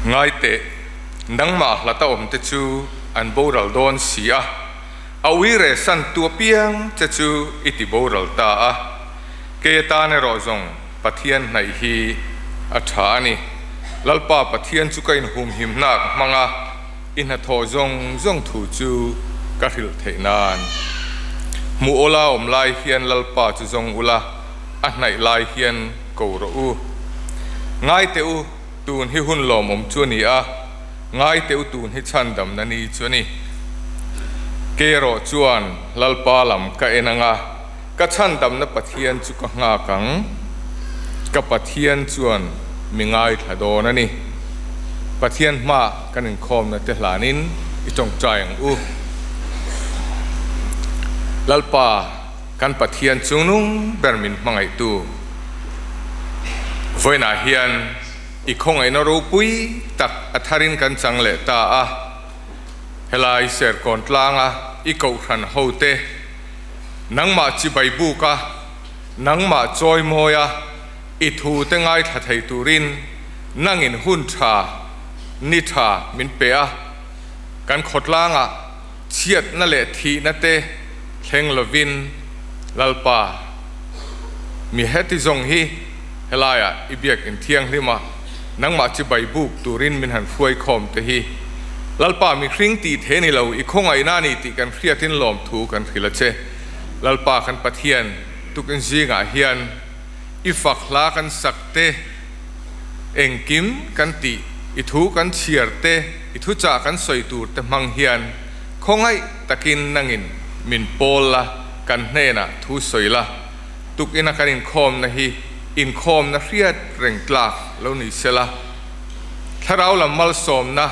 Ngai teh, nangmah hlata awmte chu an boral dawn si a, a uire san tu apiang che chu i ti boral ta a. Kei atan erawh zawng Pathian hnaih hi a tha a ni. Lalpa Pathian chu ka inhumhimnak hmang a, i hnathawh zawng zawng thu chu ka hrilh theih nan. Hmuh awla awm lai hian Lalpa chu zawng ula, a hnaih lai hian ko rawh u. Ngai teh u, tun hi hun lawmawm chu a ni a, ngai teh u tun hi chhandamna ni chu a ni. Kei erawh chuan Lalpa lam ka en ang a, ka chhandamna Pathian chu ka nghak ang. Ka Pathian chuan mi ngaithla dawn a ni. Pathian hma kan inkhawmna te hlanin i tawngtai ang u. Lalpa, kan Pathian chungnung ber min hmangaihtu vawiinah hian i khawngaihna ropui tak a tharin kan chang leh ta a. Helai Serkawn tlanga i kohhran hote, nangmah chibai buka, nangmah chawimawia i thute ngaithla thei turin nangin hun tha, ni tha min pe a. Kan khawtlangah chhiatna leh thihna te thleng lovin Lalpa, mi heti zawng hi helaiah i biakin thianghlim a, nangmah chibai buk turin min han hruai khawm te hi Lalpa mihring tih the ni lo, i khawngaihna a ni tih kan hriatin lawmthu kan hrilh a che. Lalpa kan Pathian tukin zingah hian i fak hla kan sak te, engkim kan tih, i thu kan chhiar te, i thuchah kan sawi tur te hmang hian khawngaih takin nangin min pawl la, kan hnenah thu sawi la, tukina kan inkhawmna hi inkhawmna hriat reng tlak lo ni se la, thlarau lam malsawmna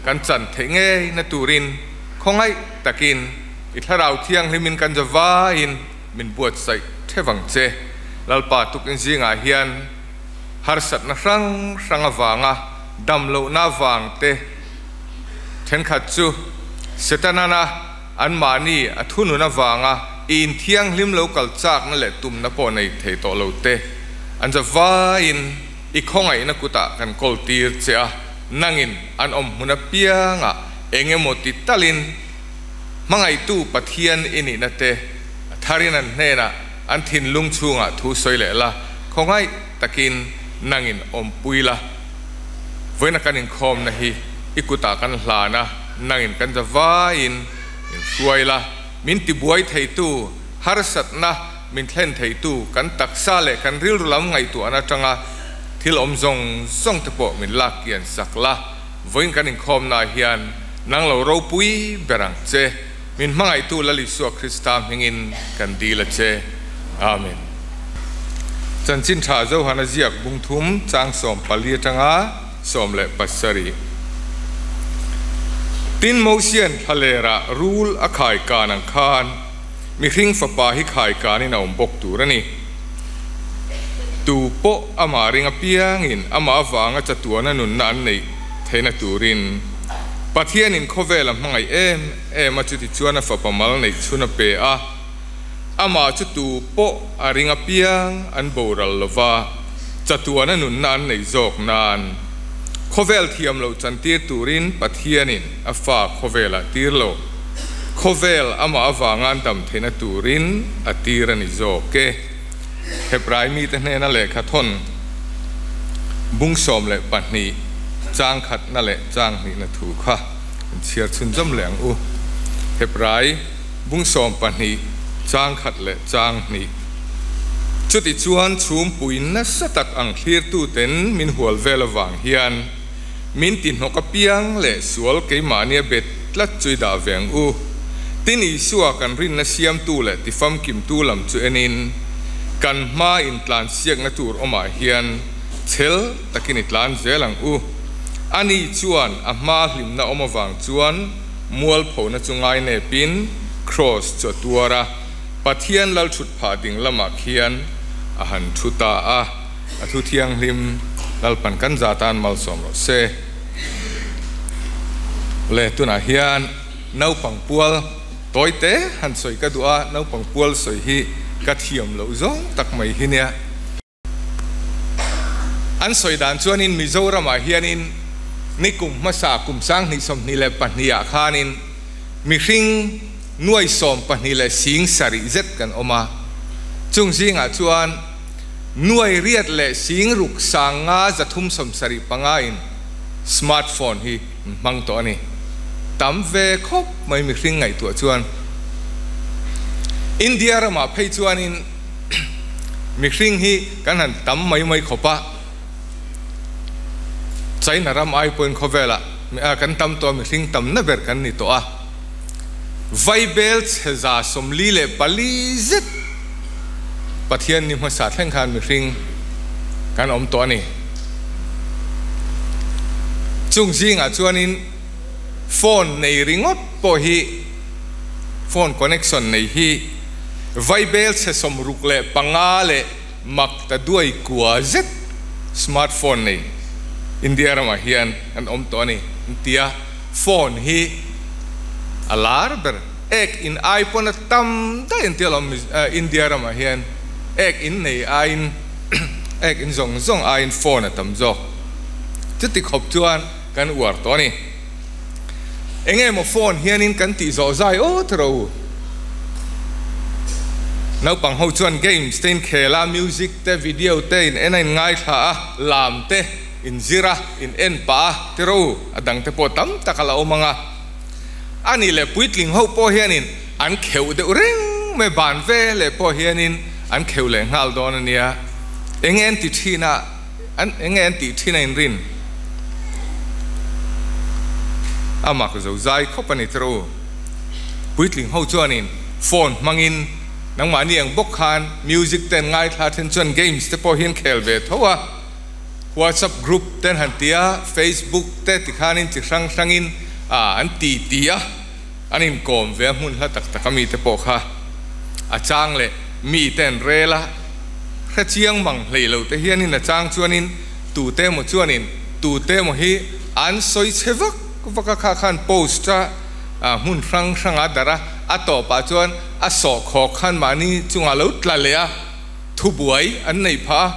kan chan theih ngei na turin khawngaih takin i thlarau thianghlimin kan zavaiin min buatsaih thevang che. Lalpa tukin zingah hian harsatna hrang hrang avanga dam lohna avang te thenkhat chu Setanana anmahni a thunun avanga i inthianghlim lo kal chakna leh tumna pawh nei thei tawh lo te an zavaiin i khawngaihna kutah kan kawl tir che a, nangin an awm hmun apiangah eng emaw ti talin hmangaihtu Pathian i nihna te a tharin an hnenah an thinlung chhungah thu sawi leh la, khawngaih takin nangin awmpui la. Vawiina kan inkhawmna hi i kutah kan hlan a, nangin kan zavaiin min hruai la, min tibuai theitu harsatna min thlen theitu kan taksa leh kan rilru lam ngaihtuahna atanga thil awm zawng zawng te pawh min lak kian sak la, vawiin kan inkhawmnaah hian nang lo ropui ber ang che. Min hmangaihtu Lal Isua Krista hmingin kan dil a che. Amen. Chanchin Tha Johana ziak bung thum chang 14 atanga 17. Tin Mosian thlalerah rul a khai kan ang khan mihring fapa hi khai kanin a awm bawk tur a ni. Tu pawh amah ring apiangin amah avanga chatuana nunna an neih theihna turin Pathianin khawvel a hmangaih em em a, chutichuan a fapa mal neih chhun a pe a. Amah chu tu pawh a ring apiang an boral lova, chatuana nunna an nei zawk nan khawvel thiam loh chantir turin Pathianin a fa khawvelah tir lo. Khawvel amah avanga an dam theihna turin a tir a ni zawk e. Hebrai mite hnena lehkha thawn bung 12 chang khatna leh chang hnihna thu kha in chhiar chhunzawm leh ang u. Hebrai bung 12 chang khat leh chang hnih. Chutichuan chhumpui nasa tak ang thlirtuten min hual vel avang hian min ti hnawk apiang leh sual keimahnia bet tlat chu i dah ve ang u. Tin Isua kan rinna siamtu leh tifamkimtu lam chu enin kan hma intlan siakna tur awmah hian chhel takin i tlan zel ang u. Ani chuan a hma hlimna awm avang chuan mualphona chu ngai nepin kraws chu a tuar a, Pathian lal thut phah ding lamah khian a han thu ta a. A thu thianghlim Lalpan kan za tan malsawm rawh se. Le tunah hian naupang pual tawi te han sawi ka duh a, naupang pual sawi hi ka thiam loh zawng tak mai hi nia. An sawi dan chuanin Mizoramah hianin. Nikum hmasa kum 2022 ah khanin mihring nuai 27,000 zet kan awm a, chung zingah chuan nuai riat leh sing ruk sanga zathum sawmsarih panga in smartphone hi hmang tawh a ni. Tam ve khawp mai mihring ngaihtuah chuan. India ramah phei chuanin mihring hi kan han tam mai mai khawp a, China ram ai pawhin khawvelah kan tam tawh a, mihring tamna ber kan ni tawh a. Vaibel chhe 44 zet Pathian ni hmasa thleng khan mihring kan awm tawh a ni. Chung zingah chuanin phone nei ringawt pawh hi, phone connection nei hi vaibel chhe 65 leh mak ta duai kua zet smartphone nei India ramah hian an awm tawh a ni. Tia phone hi a lar ber ek in ai pawn a tam daih an tia lawm India ramah hian ek in nei aiin ek in zawng zawng aiin phone a tam zawk. Chuti khawp chuan kan uar tawh a ni. Enge maw phone hianin kan tih zawh zai awt ro u. Naupang ho chuan games te in khel a, music te, video te in en a in ngaithla a, lam te in zir a, in en pah a ti ro u. A dang te pawh tam tak a la awm ang a. A nih leh puitling ho pawh hianin an kheuh deuh reng mai ban ve leh pawh hianin an kheuh leh nghal dawn a nia. Enge an ti thin a? An enge an tih thin a inrin a mak zo zai khawp a ni tiro u. Puitling ho chuanin phone hmangin nangmahni ang bawk khan music te an ngaithla then chuan games te pawh hi an khel ve tho a, WhatsApp group te an han ti a, Facebook te tikhanin chi hrang hrangin an ti ti a, an inkawm ve a hmun hla tak tak a mite pawh kha a chang leh mite an rel a, hre chiang mang hlei lo te hianin a chang chuanin tute emaw chuanin tute emaw hi an sawi chhe vak vak a, kha khan post a hmun hrang hrang a darh a, a tawpah chuan a sawhkhawk khan mahni chungah lo tla leh a, thubuai an nei phah a,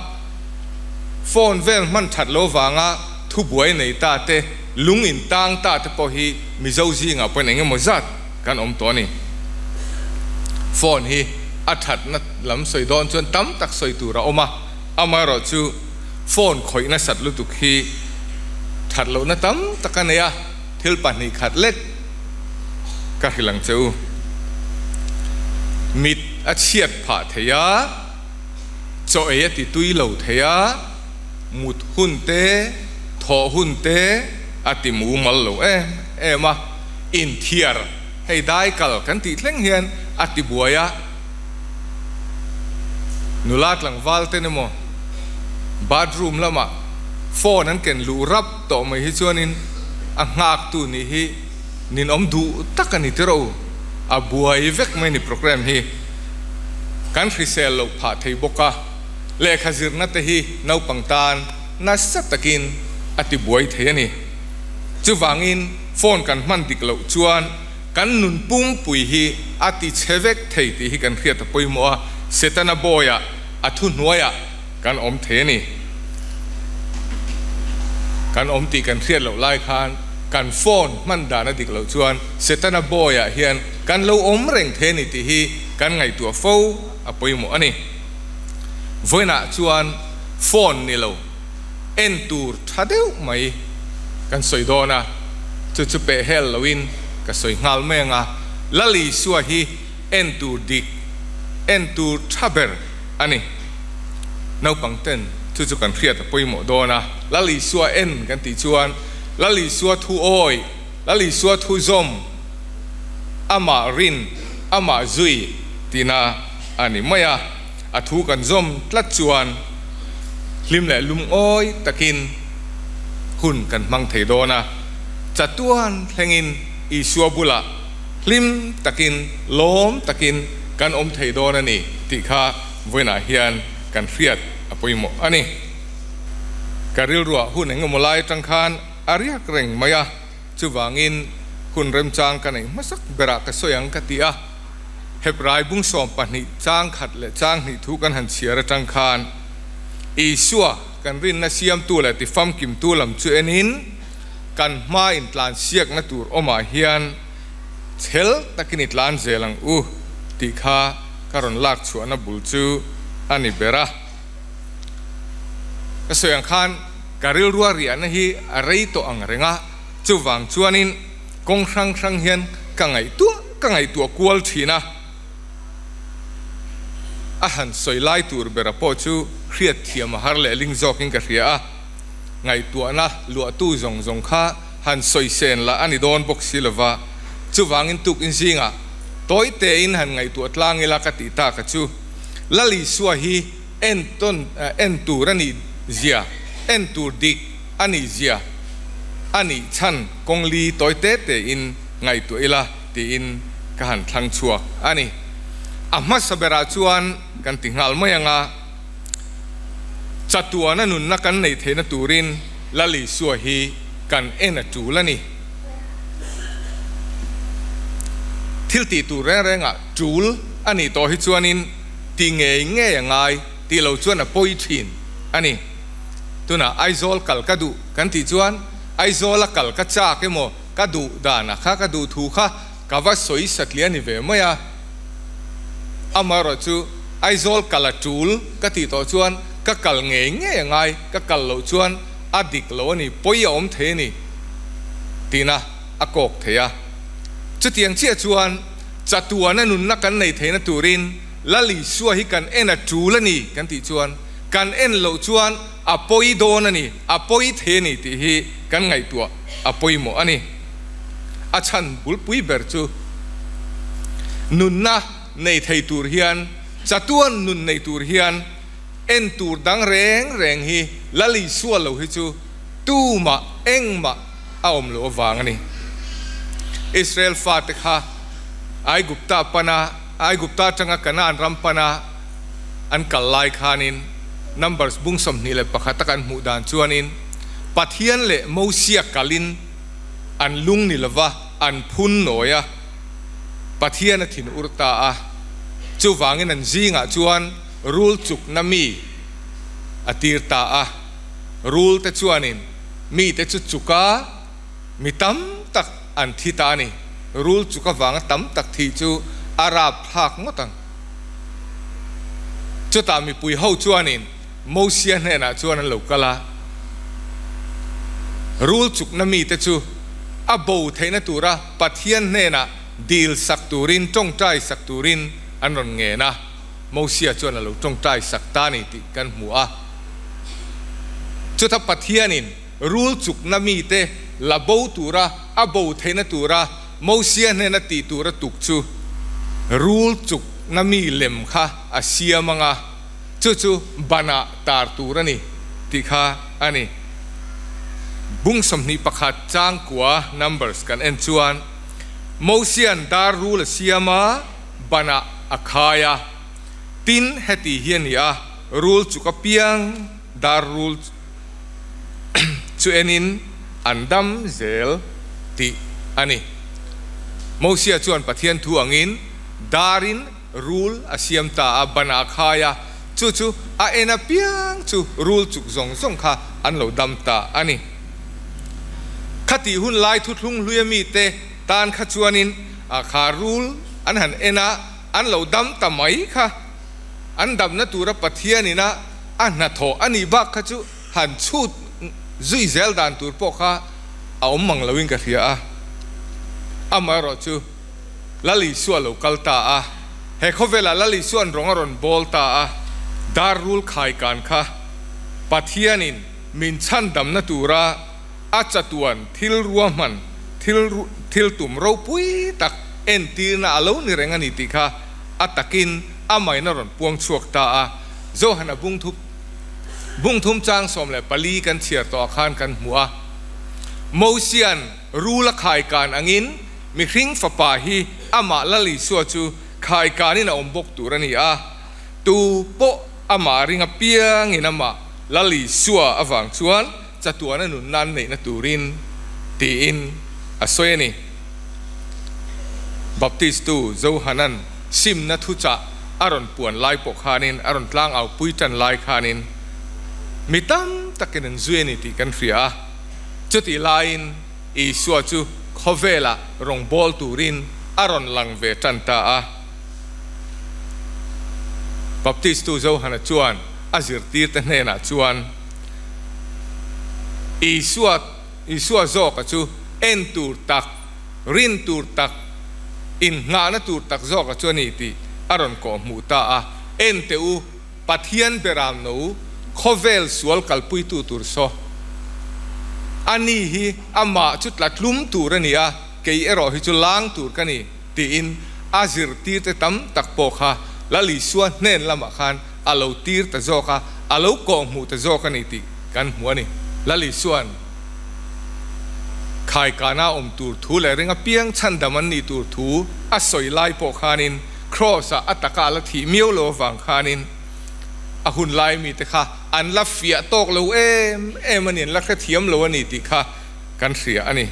phone vel hman that lo vanga thubuai nei ta te, lung in tang ta te pawh hi Mizo zingah pawhin eng emaw zat kan awm tawh a ni. Phone hi a thatna lam sawi dawn chuan tam tak sawi tur a awm a, amaherawh chu phone khawih nasat lutuk hi that lohna tam tak a nei a, thil pahnih khat lek ka hrilh ang che u. Mit a chhiat phah thei a, chaw ei a ti tui lo thei a, mut hun te, thawh hun te a ti mumal lo em em a, inthiar hei dai kal kan tih thleng hian a ti buai a, nula tlangval ten emaw bathroom lamah phone an ken luh rap tawh mai hi chuanin a nghak tu nih hi ninawm duh tak a ni tiraw u, a buai vek mai ni program hi kan hrisel loh phah thei bawk a. Lehkha zirna te hi naupang tan nasa takin a ti buai thei a ni. Chuvangin phone kan hman dik loh chuan kan nun pumpui hi a ti chhe vek thei tih hi kan hriat a pawimawh a, Setana bawiah a thuhnuaiah kan awm thei a ni. Kan awm tih kan hriat loh lai khan kan phone hman dan a dik loh chuan Setana bawiah hian kan lo awm reng thei a ni tih hi kan ngaihtuah fo a pawimawh a ni. Vawiinah chuan phone ni lo en tur tha deuh mai kan sawi dawn a, chu chu peh hel loin ka sawi nghal mai ang a, Lal Isua hi en tur dik, en tur tha ber a ni. Naupang ten chu chu kan hriat a pawimawh dawn a, Lal Isua en kan tih chuan Lal Isua thu awi, Lal Isua thu zawm, amah rin, amah zui tihna a ni mai a, a thu kan zawm tlat chuan hlim leh lungawi takin hun kan hmang thei dawn a, chatuan thlengin Isua bulah hlim takin lawm takin kan awm thei dawn a ni tih kha vawiinah hian kan hriat a pawimawh a ni. Ka rilruah hun engemaw lai atang khan a riak reng mai a, chuvangin hun remchang ka neih hmasak berah ka sawi ang ka ti a. Hebrai bung 12 chang khat leh chang hnih thu kan han chhiar atang khan Isua kan rinna siamtu leh tifamkimtu lam chu enin. kan hma intlan siakna tur awmah hian chhel takin i tlan zel ang u tih kha ka rawn lak chhuahna bul chu a ni ber a. Ka sawi ang khan ka rilrua riahna hi a rei tawh ang reng a, chuvang chuanin kawng hrang hrang hian ka ngaihtuah ka ngaihtuah kual thin a. A han sawi lai tur bera pawh chu hriat thiam a har leh ling zawkin ka hria a, ngaihtuahna luahtu zawng zawng kha han sawi sen lah a ni dawn bawk si lova, chuvangin tukin zingah tawi tein han ngaihtuah tlang ila ka tih tak a chu. Lal Isua hi entawn en tur a nih zia, en tur dik a nih zia a nih chhan kawng li tawi te tein ngaihtuah ila tiin ka han thlang chhuak a ni. A hmasa berah chuan kan ti nghal mai ang a, chatuana nunna kan neih theihna turin Lal Isua hi kan en a tul a ni. Thil tih tur reng rengah tul a nih tawh hi chuanin ti ngei ngei a ngai tih lo chuan a pawi thin a ni. Tunah Aizawl kal ka duh kan tih chuan Aizawla kal ka chak emaw ka duh dan a kha ka duh thu kha ka va sawi satliah ni ve mai a. Amaherawh chu Aizawl kal a tul ka tih tawh chuan ka kal ngei ngei a ngai, ka kal loh chuan a dik lo a ni, pawi a awm thei a ni tihna a kawk thei a. Chutiang chiah chuan chatuana nunna kan nei theihna turin Lal Isua hi kan en a tul a ni kan tih chuan kan en loh chuan a pawi dawn a ni, a pawi thei a ni tih hi kan ngaihtuah a pawimawh a ni. A chhan bulpui ber chu nunna nei thei tur hian, chatuan nun nei tur hian en tur dang reng reng hi Lal Isua lo hi chu tumah engmah a awm loh avang a ni. Israel fate kha Aigupta pana, Aigupta atanga Kanaan ram pana an kal lai khanin Numbers bung 21 a kan hmuh dan chuanin Pathian leh Mosia kalin an lung ni lova an phun nawi a, Pathian a thin ur ta a, chuvangin an zingah chuan rul chukna mi a tir ta a, rul te chuanin mite chu chuka mi tam tak an thi ta a ni, rul chuk avanga tam tak thih chu a rapthlak ngawt ang. Chutah mipui ho chuanin Mosia hnenah chuan an lo kal a, rul chukna mite chu a bo theihna tura Pathian hnenah dil sak turin, tawngtai sak turin an rawn ngen a. Mosia chuan a lo tawngtai sak ta a ni tih kan hmu a. Chuta Pathianin rul chukna mite la bo tura a bo theihna tura Mosia hnena tih tura tuk chu rul chukna mi lem kha a siam ang a. Chu chu banah tar tur a ni tih kha a ni. Bung 21 changkua Numbers kan en chuan Mosia'n dar rul a siam a, banah a khai a. Tin, heti hi a ni a, rul chuk apiang dar rul chu enin an dam zel tih a ni. Mosia chuan Pathian thu angin darin Rul a siam ta a, ban a khai a, chu chu a en apiang chu rul chuk zawng zawng kha an lo dam ta a ni. Khatih hun lai thuthlung hlui a mite tan kha chuanin a kha rul an han en a, an lo dam ta mai kha. An damna tura Pathianin a a hnathawh a nih bak kha chu han chhut zui zel dan tur pawh kha a awm mang loin ka hria a. Amaherawh chu. Lal Isua lo kal ta a, he khawvelah Lal Isua'n rawng a rawn bawl ta a, dar rul khai kan kha Pathianin min chhandamna tura a chatuan thil ruahman, thil thil tum ropui tak entirna a lo ni reng a ni tih kha a takin amahin a rawn puang chhuak ta a. Johana bungthup bungthum chang 14 kan chhiar tawhah khan kan hmu a, Mosia'n rul a khai kan angin, Mihring fapa hi amah Lal Isua chu khaikanin a awm bawk tur a ni a, tu pawh amah ring apiangin amah Lal Isua avang chuan chatuana nunna an neihna turin tiin a sawi a ni. Baptistu Johanan simna thuchah a rawn puan lai pawh khanin, a rawn tlangau pui tan lai khanin mi tam takin an zui a ni tih kan hria a, chutih laiin, Isua chu khawvelah rawngbâwl tûrin a rawn lang ve ṭan ta a. Baptistu Johana chuan a zirtîrte hnênah chuan, Isua, Isua zâwka chu en tûr tak, rin tûr tak, innghahna tûr tak zâwka chu a ni tih a rawn kawhhmuh ta a. En teh u, Pathian beram no khawvel sual kalpuitu tur saw. A ni hi amah chu tla tlum tur a ni a, kei erawh hi chu lang tur ka ni, tiin a zirtirte tam tak pawh kha Lal Isua hnen lamah khan a lo tir ta zawk a, a lo kawhhmuh ta zawk a ni tih kan hmu a ni. Lal Isua'n khaikana awm tur thu leh ring apiang chhandam an nih tur thu a sawi lai pawh khanin Kraws-ah a taka a la thih miau lo avang khanin a hun lai mite kha an la fiah tawk lo em em a ni, an la hrethiam lo a ni tih kha kan hria a ni.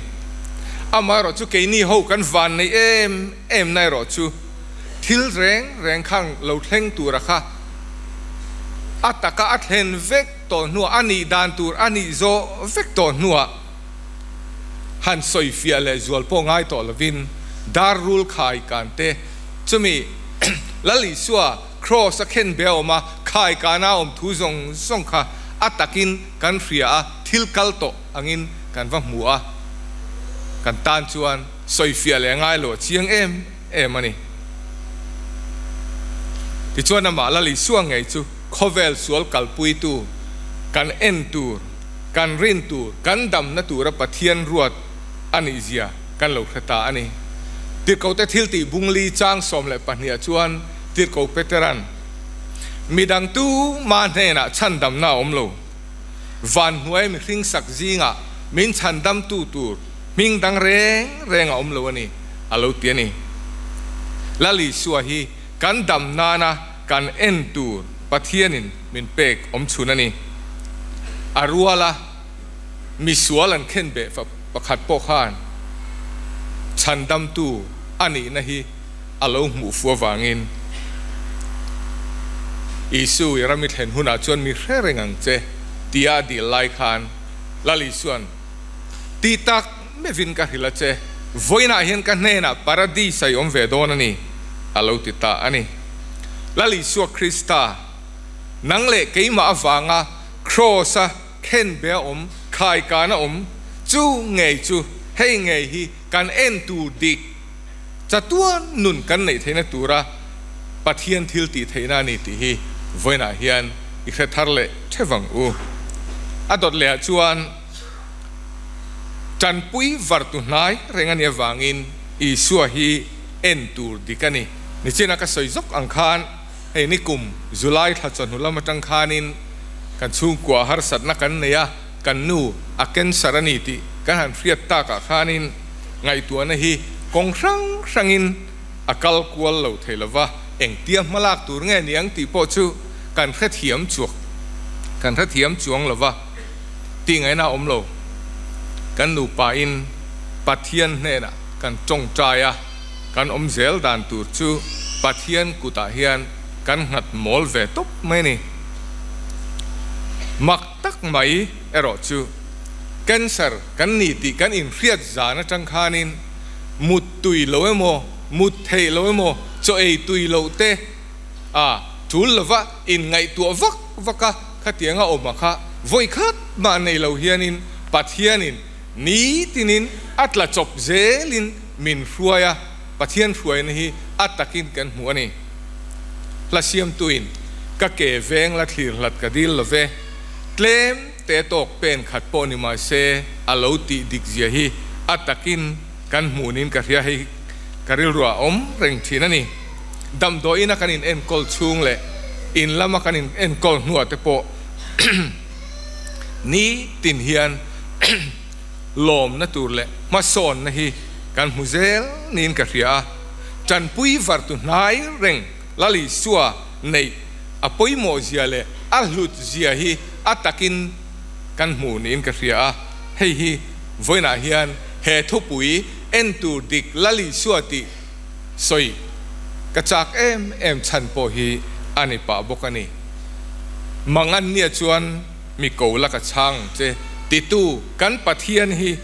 Amaherawh chu keini ho kan van nei em em na erawh chu thil reng reng khang lo thleng tura kha a taka a thlen vek tawh hnuah, a nih dan tur a nih zawh vek tawh hnuah han sawi fiah leh zual pawh ngai tawh lovin dar rul khai kan te chumi Lal Isua Kraws a khen be a awm a, khai kana a awm thu zawng zawng kha a takin kan hria a, thil kal tawh angin kan va hmu a, kan tan chuan sawi fiah leh ngai lo a chiang em em a ni. Tichuan amah Lal Isua ngei chu khawvel sual kalpuitu kan en tur, kan rin tur, kan damna tura Pathian ruat a nih zia kan lo hre ta a ni. Tirhkohte thiltih bungli chang 12 ah chuan Tirhkoh Petera'n, Midang tuma hnenah chhandamna a awm lo. Van hnuai mihring sak zingah min chhandamtu tur hming dang reng reng a awm lo a ni, a lo ti a ni. Lal Isua hi kan dam nana kan en tur Pathianin min pek awm chhun a ni. A ruala misual an khen beh pakhat pawh khan chhandamtu a nihna hi a lo hmuh fu avangin Isu i ram i thlen hunah chuan mi hre reng ang che tia a dil lai khan Lal Isua'n ti tak mevin ka hrilh a che, vawiinah hian ka hnenah Paradis a i awm ve dawn a ni, a lo ti ta a ni. Lal Isua Krista, nang leh keimah avanga Kraws-a khenbe a awm, khaikana awm, chu ngei chu hei ngei hi kan en tur dik chatuan nun kan neih theihna tura Pathian thil tih theihna a ni tih hi vawiinah hian i hre thar leh theuh ang u. A dawt lehah chuan tanpui vartu hnai reng a nih avangin Isua hi en tur dik a ni. Nichina ka sawi zawk ang khan hei nikum July thla chawhnu lam atang khanin kan chhungkua harsatna kan nei a, kan nu a cancer a ni tih kan han hriat takah khanin ngaihtuahna hi kawng hrang hrangin a kal kual lo thei lova, engtia hmalak tur nge niang tih pawh chu kan hrethiam chuak kan hrethiam chuang lova tih ngaihna a awm lo. Kan nupain Pathian hnenah kan tawngtai a, kan awm zel dan tur chu Pathian kutah hian kan nghat mawl ve tawp mai a ni. Mak tak mai erawh chu cancer kan ni tih kan inhriat zan atang khanin mut tui lo emaw, mut theih lo emaw, chaw ei tui loh te a tul lova inngaihtuah vak vak a, khatianga awm a kha vawi khat mah nei lo hianin Pathianin nitinin a tla chawp zelin min hruai a, Pathian hruaina hi a takin kan hmu a ni. Hla siamtuin ka ke veng la thlir hlat ka dil lo ve, tlem te tawk pen khat pawh ni mai se a lo tih dik zia hi a takin kan hmuhnin ka hria hei ka rilruah a awm reng thin a ni. Damdawiina kan in enkawl chhung leh in lama kan in enkawl hnuah te pawh nitin hian lawmna tur leh hmasawnna hi kan hmu zel niin ka hria a, tanpui vartu hnai reng Lal Isua neih a pawimawh zia leh a hlut zia hi a takin kan hmu niin ka hria a, hei hi vawiinah hian he thupui en tur dik Lal Isua tih sawi ka chak em em chhan pawh hi a ni pah bawk a ni. Mangannia chuan mi ko la ka chhang ang che titu kan Pathian hi.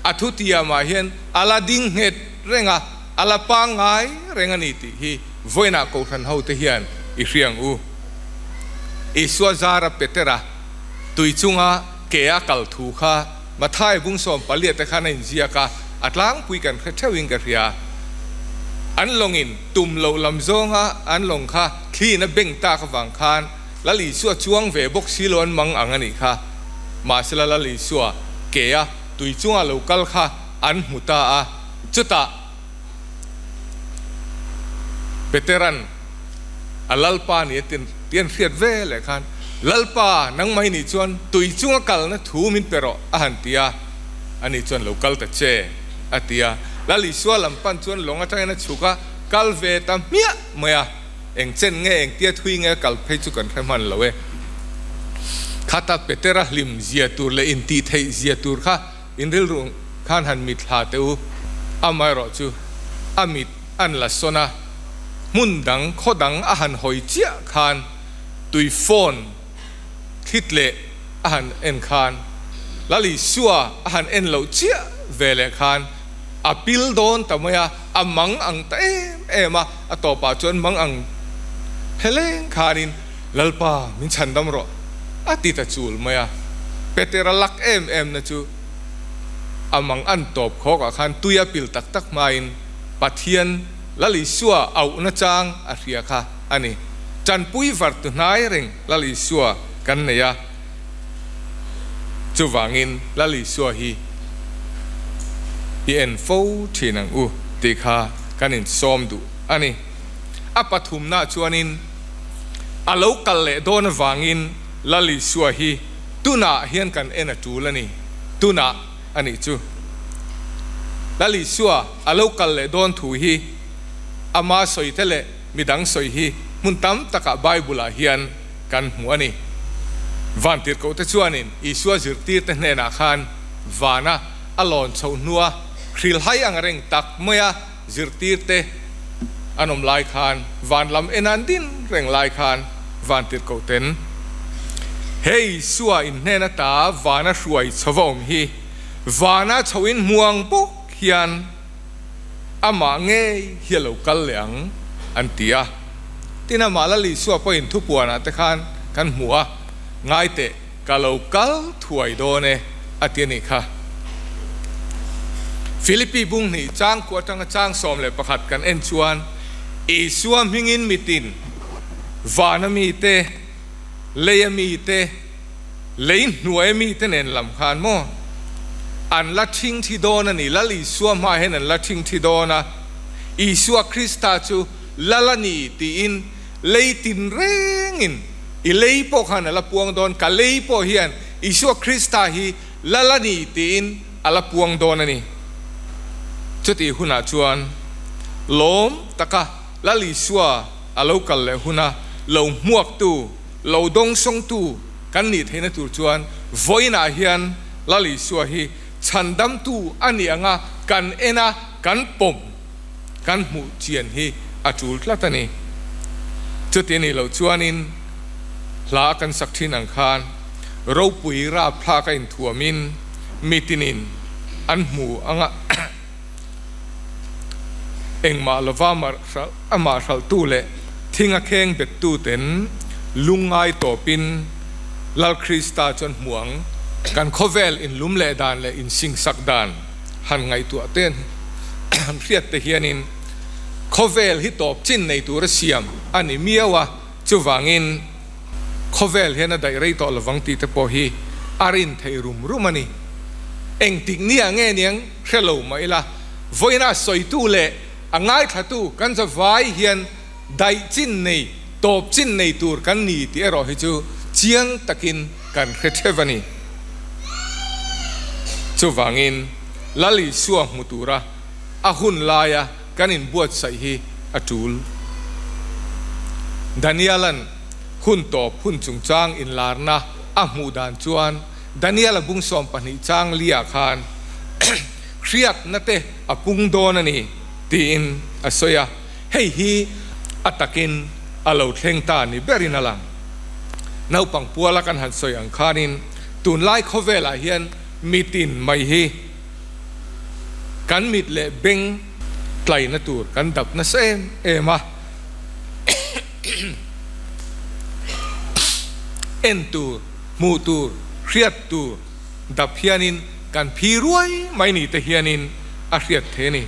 A thutiamah hian a la ding nghet reng a, a la pangngai reng a ni tih hi vawiinah Kohhran hote hian i hria ang u. Isua zara Petera tui chunga ke a kal thu kha Mathai bung 14 te khan a inziak a, a tlangpui kan hre theuhin ka hria. An lawngin tum loh lam zawnga an lawng kha thliin a beng tak avang khan Lal Isua chuang ve bawk si lo an mang ang a nih kha. Mahsela Lal Isua ke a tui chunga lo kal kha an hmu ta a, chutah Petera'n a Lalpa ni a tih an hriat ve leh khan, Lalpa, nangmah i nih chuan tui chunga kalna thu min pe rawh a han ti a, ani chuan lo kal ta che a ti a. Lal Isua lam pan chuan lawng atangin a chhuk a, kal ve ta hmiah mai a. Eng chen nge eng tia thui nge kal phei chu kan hre hman lo e. Khata Petera hlim zia tur leh intih theih zia tur kha in rilru khan han mit hla teh u. Amaherawh chu a mit an la sawn a, hmun dang khaw dang a han hawi chiah khan tui phone thlit leh a han en khan Lal Isua a han en loh chiah ve leh khan a pil dawn ta mai a, a mang ang ta em em a, a tawpah chuan mang ang pheleng khanin Lalpa min chhandam rawh a ti ta chul mai a. Petera lak em em na chu a mang an tawp khawkah khan tui a pil tak tak hmain Pathian Lal Isua auhna chang a hria kha a ni. Tanpui var tu hnai reng Lal Isua kan nei a, chuvangin Lal Isua hi i en fo thin ang u tih kha kan insawm duh a ni. A pathumna chuanin a lo kal leh dawn avangin Lal Isua hi tunah hian kan en a tul a ni, tunah a nih chu. Lal Isua a lo kal leh dawn thu hi ama sawi te leh midang sawi hi hmun tam takah Bible-ah hian kan hmu a ni. Vantirhkohte chuanin Isua zirtirte hnenah khan vana a lawn chhoh hnua hrilhai ang reng tak maia zirtirte an awm lai khan van lam en an din reng lai khan vantirhkohten he Isua in hnen ata vana hruai chhova awm hi vana chhoin hmuang bawk hian amah ngei hi a lo kal leh ang an ti a. Tin amah Lal Isua pawhin thupuanah te khan kan hmu a, ngai teh ka lo kal thuai dawn e a ti a nih kha. Philippi bung hnih chang kua atanga chang 11 kan en chuan Isua hmingin mitin vana mite, leia mite, Lei hnuai mite nen lam khan maw an la thing thi dawn a ni. Lal Isua hmaah hian an la thing thi dawn a, Isua Krista chu Lal a ni tiin lei tin rengin i lei pawh khan a la puang dawn, ka lei pawh hian Isua Krista hi Lal a ni tiin a la puang dawn a ni. Chutih hunah chuan lawm taka Lal Isua a lo kal leh huna lo hmuaktu, Lo dawngsawngtu kan nih theihna tur chuan vawiinah hian Lal Isua hi chhandamtu a nih anga kan en a, kan pawm, kan hmuh chian hi a tul tlat a ni. Chuti a nih loh chuanin hla kan sak thin ang khan ropui rapthlak a inthuamin mitinin an hmu anga Engmah lova amah hralhtu leh thinga kheng bettuten lungngai tawpin Lal Krista chuan hmu ang. Kan khawvel inlum leh dan leh insingsak dan han ngaihtuah te han hriat te hianin khawvel hi tawp chin nei tura siam a ni miau a, chuvangin khawvel hian a daih rei tawh lovang tih te pawh hi a rin thei rum rum a ni. Engtik nia nge niang? Hre lo mah ila, vawiina sawitu leh a ngaithlatu kan zavai hian daih chin nei, tawp chin nei tur kan ni tih erawh hi chu chiang takin kan hre theuh a ni. Chuvangin, Lal Isua hmu tura a hun laia kan inbuatsaih hi a tul. Daniela'n hun tawp hun chungchang inlarna a hmuh dan chuan, Daniel-a bung 12 chang lia khan hriatna te a pung dawn a ni tiin a sawi a, hei hi a takin a lo thleng ta ni berin a lang. Naupang puala kan han sawi ang khanin tunlai khawvelah hian mitin mai hi Kan mit leh beng tlaina tur kan dap nasa em em a, en tur, hmuh tur, hriat tur dap hianin kan phi ruai mai ni te hianin a hriat thei a ni.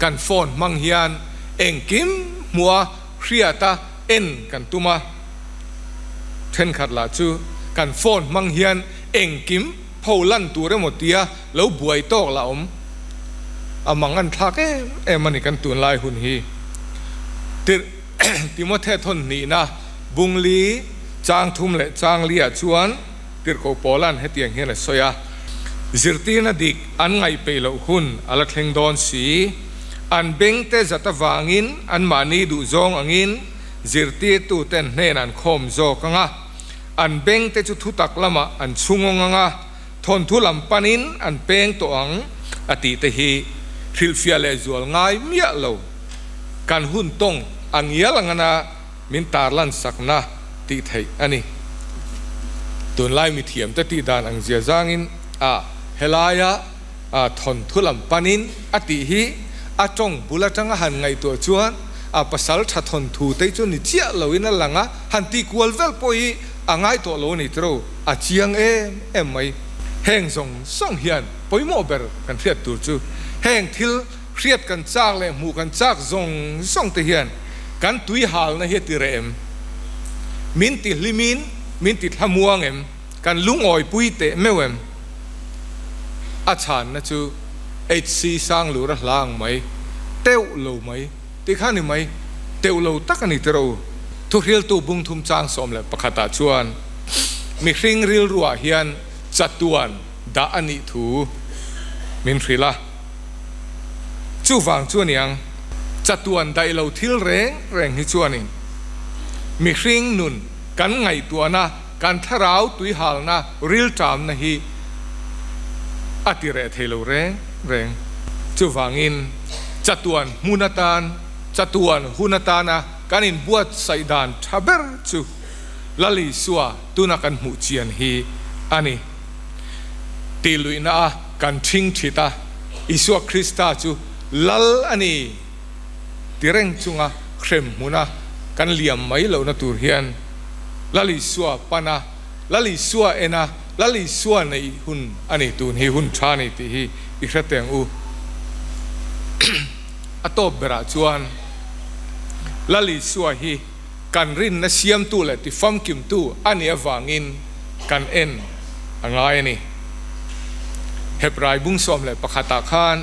Kan phone hmang hian engkim hmuh a, hriat a, en kan tum a, thenkhat lah chu kan phone hmang hian engkim pho lan tur emaw tia lo buai tawk lah awm a mang an thlak em em a ni kan tunlai hun hi. Tirh Timothe thawn hnihna Bungli chang thum leh chang liah chuan Tirhkoh Paula'n hetiang hian a sawi a, Zirtirna dik an ngaihpeih loh hun a la thleng dawn si. An bengte zat avangin anmahni duhzawng angin zirtirtuten hnen an khawm zawk ang a, an bengte chu thutak lamah an chhungawng ang a, thawnthu lam panin an peng tawh ang a tih te hi hrilhfiah leh zual ngai miah lo. Kan hun tawng a ngial angana min tarlan sakna tih theih a ni. Tunlai mithiamte tih dan ang zia zangin a helaia thawnthu lam panin a tih hi a tawng bul atanga han ngaihtuah chuan a pasal tha thawnthu te chu ni chiah loin a lang a, han tih kual vel pawh hi a ngai tawh lo a ni tiro, a chiang em em mai. Heng zawng zawng hian pawimawh ber kan hriat tur chu heng thil Hriat kan chak leh hmuh kan chak zawng zawng te hian kan tui halna hi a ti reh em? Min ti hlimin min ti thlamuang em? Kan lungawi pui teh meuh em? A chhanna chu HC Sanglura hla ang mai, teuh lo mai ti kha ni mai, teuh lo tak a ni tiraw? Thuhriltu bungthum chang 11 ah chuan mihring rilruah hian chatuan dah a nih thu min hrilh a. Chuvang chu aniang, chatuan daih lo thil reng reng hi chuanin mihring nun kan ngaihtuahna, kan thlarau tuihalna, rilṭamna hi a ti reh thei lo reng reng. Chuvangin chatuan hmun atan, chatuan hun atana kan inbuatsaih dan ṭha ber chu Lal Isua tuna kan hmuh chian hi a ni. Tih luihna a kan ṭhing ṭhit a, Isua Krista chu Lal a ni ti reng chunga hrem hmuna kan liam mai lohna tur hian Lal Isua pana, Lal Isua ena, Lal Isua neih hun a ni tun hi hun ṭha a ni tih hi i hre teng u. A tawp berah chuan Lal Isua hi kan rinna siamtu leh tifamkimtu a nih avangin kan en a ngai a ni. Hebrai bung 11 ah khan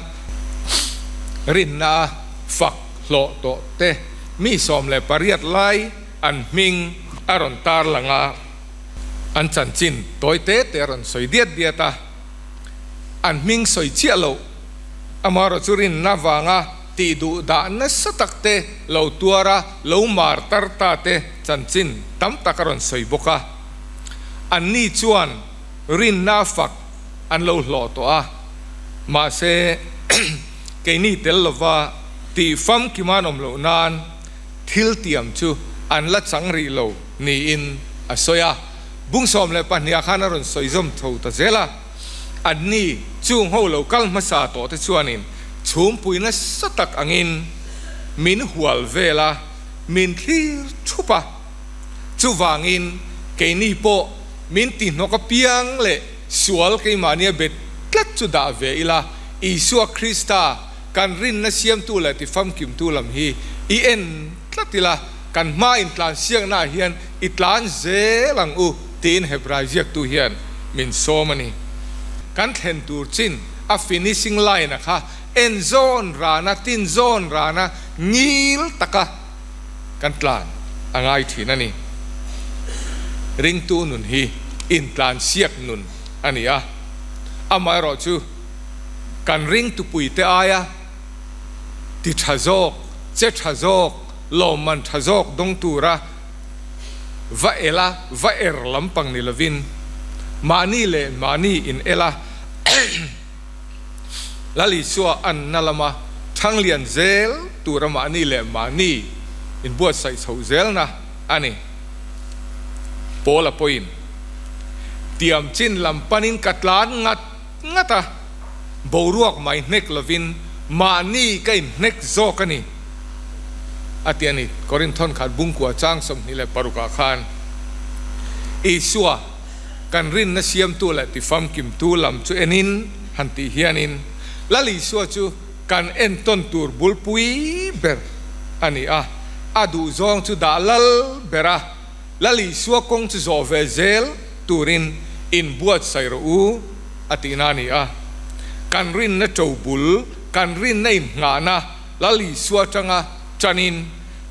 rinna a fak hlawh tawh te mi 18 lai an hming a rawn tar lang a, an chanchin tawi te te a rawn sawi diat diat a, an hming sawi chiah loh amaherawh chu rinna vanga tih duh dah nasa tak te lo tuar a, lo mar tar ta te chanchin tam tak a rawn sawi bawk a. Anni chuan rinna fak an lo hlawh tawh a, mahse keini tel lova tih famkim an awm loh nan thil tiam chu an la chang rih lo niin a sawi a. Bung 12 ah khan a rawn sawi zawm tho ta zel a. Anni chung ho lo kal hmasa tawh te chuanin chhumpui nasa tak angin min hual vel a, min thlir thup a. Chuvangin keini pawh min tihnawk apiang leh sual keimahnia bet tlat chu dah ve ila, Isua Krista kan rinna siamtu leh tifamkimtu lam hi i en tlat ila, kan hma intlansiaknaah hian i tlan zel ang u tiin Hebrai ziaktu hian min sawm a ni. Kan thlen tur chin a finishing line a kha en zawn rana, tin zawn rana ngil taka kan tlan a ngai thin a ni. Ringtu nun hi intlansiak nun a ni a, amaherawhchu kan ringtupuite aia ti tha zawk, che tha zawk, lawmman tha zawk dawng tura va el a, va er lampang ni lovin mahni leh mahni in el a, Lal Isua anna lama thanglian zel tura mahni leh mahni inbuatsaih chhoh zelna a ni. Paula pawhin, Tiam chin lam panin ka tlan ngat ngat a. boruak mai hnek lovin mahni ka inhnek zawk a ni, a ti a ni. Korinthon khat bungkua chang 26 ah khan Isua kan rinna siamtu leh tifamkimtu lam chu enin han tih hianin Lal Isua chu kan entawn tur bulpui ber a ni a, a duhzawng chu dah lal ber a, Lal Isua kawng chu zawh ve zel turin inbuatsaih rawh u, a tihna a ni a. Kan rinna ṭo bul, kan rinna inngahna Lal Isua aṭanga ṭanin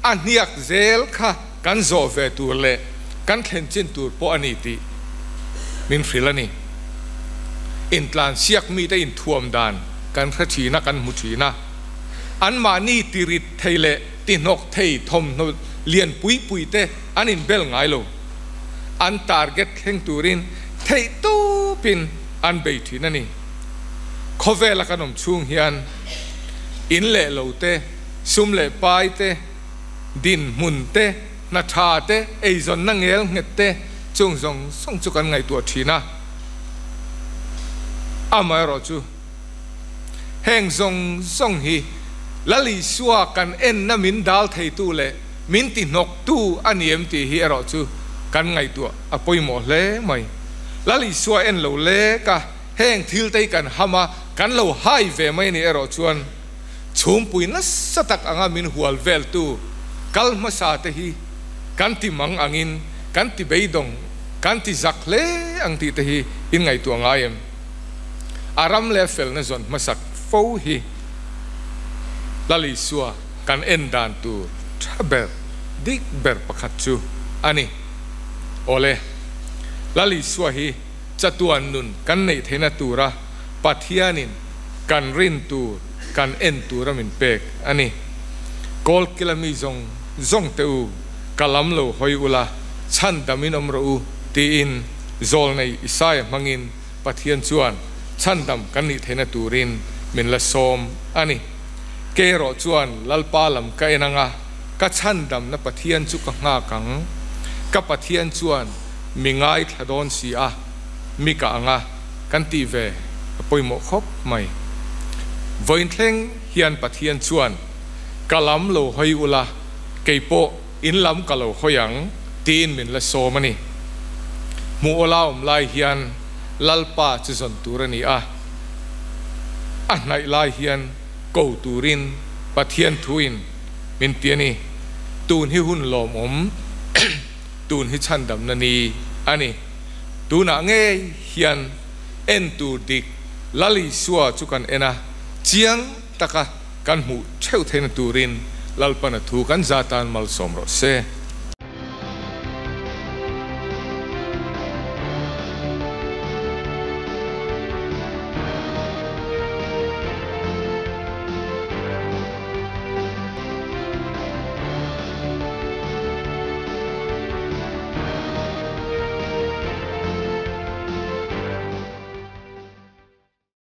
a hniak zel kha kan zawh ve tur leh kan thlen chin tur pawh a ni tih min hrilh a ni. Intlansiak mite inthuam dan kan hre ṭhin a, kan hmu ṭhin a. Anmahni tirit thei leh tihnawk thei thawmhnaw lian pui pui te an inbel ngai lo. An target thleng turin theih tupin an bei thin a ni. Khawvela kan awm chhung hian in leh lo te, sum leh pai te, dinhmun te, hna tha te, eizawnna ngel nghet te chung zawng zawng chu kan ngaihtuah thin a. Amaherawhchu. Heng zawng zawng hi Lal Isua kan enna min dal theitu leh min tihnawktu a ni em tih hi erawh chu kan ngaihtuah a pawimawh hle mai. Lal Isua en lo lek a, heng thil te hi kan ham a, kan lo hai ve mai a nih erawh chuan chhumpui nasa tak anga min hual veltu kal hmasa te hi kan ti mang angin kan ti beidawng, kan ti zak hle ang tih te hi in ngaihtuah ngai em? A ram leh felna zawn hmasak fo hi Lal Isua kan en dan tur tha ber, dik ber pakhat chu a ni. Awle, Lal Isua hi chatuan nun kan neih theihna tura Pathianin kan rin tur, kan en tura min pek a ni. Kawlkila mi zawng zawng te u, ka lam lo hawi ula, chhandamin awm rawh u, tiin Zawlnei Isaia hmangin Pathian chuan chhandam kan nih theihna turin min la sawm a ni. Kei erawh chuan Lalpa lam ka en anga ka chhandamna Pathian chu ka nghak ang. Ka Pathian chuan mi ngaithla dawn si a, mi ka anga kan tih ve a pawimawh khawp mai. Vawiin thleng hian Pathian chuan ka lam lo hawi ula, kei pawh In lam ka lo hawi ang, tiin min la sawm a ni. Hmuh awla awm lai hian Lalpa chu zawn tur a ni a, a hnaih lai hian ko turin Pathian thuin min ti a ni. Tun hi hun lawmawm, tun hi chhandamna ni a ni. Tunah ngei hian en tur dik Lal Isua chu kan en a, chiang taka kan hmuh theuh theihna turin Lalpana thu kan za tan malsawm rawh se.